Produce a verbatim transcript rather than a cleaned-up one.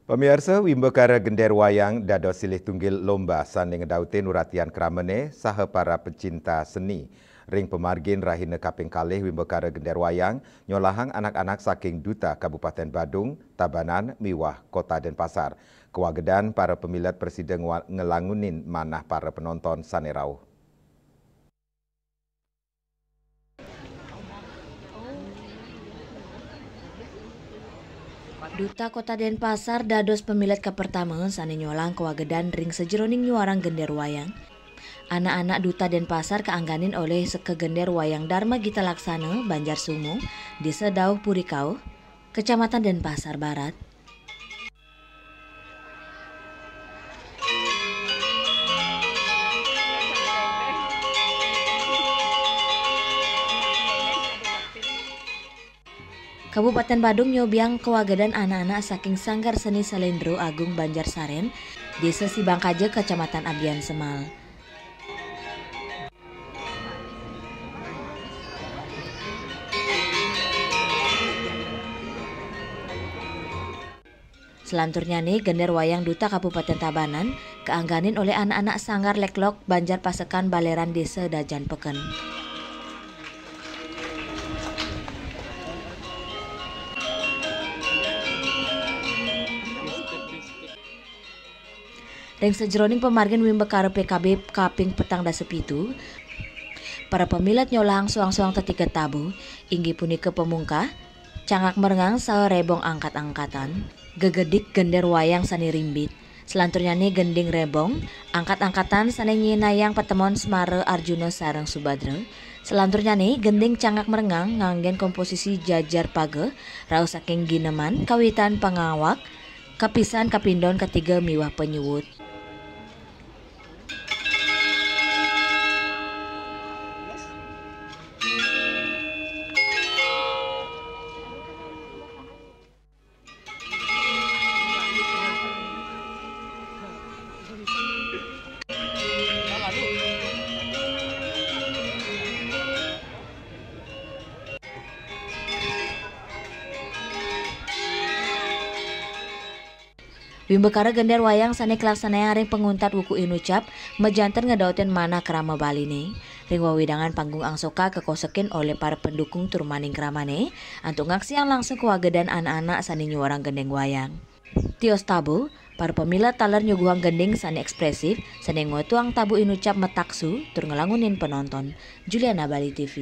Pamiarsa, Wimbakara Gender Wayang dados silih tunggil lomba sané ngedautin uratian kramene saha para pecinta seni. Ring pamargin rahina kaping kalih Wimbakara Gender Wayang nyolahang anak-anak saking Duta Kabupaten Badung, Tabanan miwah Kota Denpasar. Kawagedan para pamilet prasida ngwa-, ngelangunin manah para penonton sané rauh. Duta Kota Denpasar dados pamilet kapertama sané nyolahang kawagedan ring sajeroning nyuarang gender wayang. Anak-anak Duta Denpasar kaangganin olih Seka Gender Wayang Dharma Gita Laksana, Banjar Sungu, Desa Dauh Puri Kauh, Kecamatan Denpasar Barat. Kabupaten Badung nyobiang kawagedan anak-anak saking Sanggar Seni Salendro Agung Banjar Saren, Desa Sibangkaja, Kecamatan Abiansemal. Selanturnyané, gender wayang Duta Kabupaten Tabanan kaangganin olih anak-anak Sanggar Leklok Banjar Pasekan Baleran Desa Dajan Peken. Ring sajeroning pamargin Wimbakara P K B kaping petang dasa pitu, para pamilet nyolahang soang-soang tetiga tabuh, inggih punika pamungkah, cangak merengang saha rebong angkat-angkatan, gegedik gender wayang sané rimbit, selanturnyané gending rebong, angkat-angkatan sané nyinayang patemon Semara Arjuna sareng Subadra, selanturnyané gending cangak merengang nganggén komposisi jajar paga, rauh saking gineman, kawitan pangawak, kapisan, kapindon, katiga miwah panyuwut. Wimbakara gender wayang sané kalaksanayang ring panguntat wuku inucap majanten ngedautin manah krama Baliné. Ring wewidangan panggung angsoka kakosekin olih para pendukung tur maning kramané antuk ngaksiang langsung kawagedan anak-anak sané nyuarang gending wayang. Tios tabuh, para pamilet taler nyuguhang gending sané ekspresif, sané ngwetuang tabuh inucap mataksu tur nglangunin penonton. Juliana, Bali T V.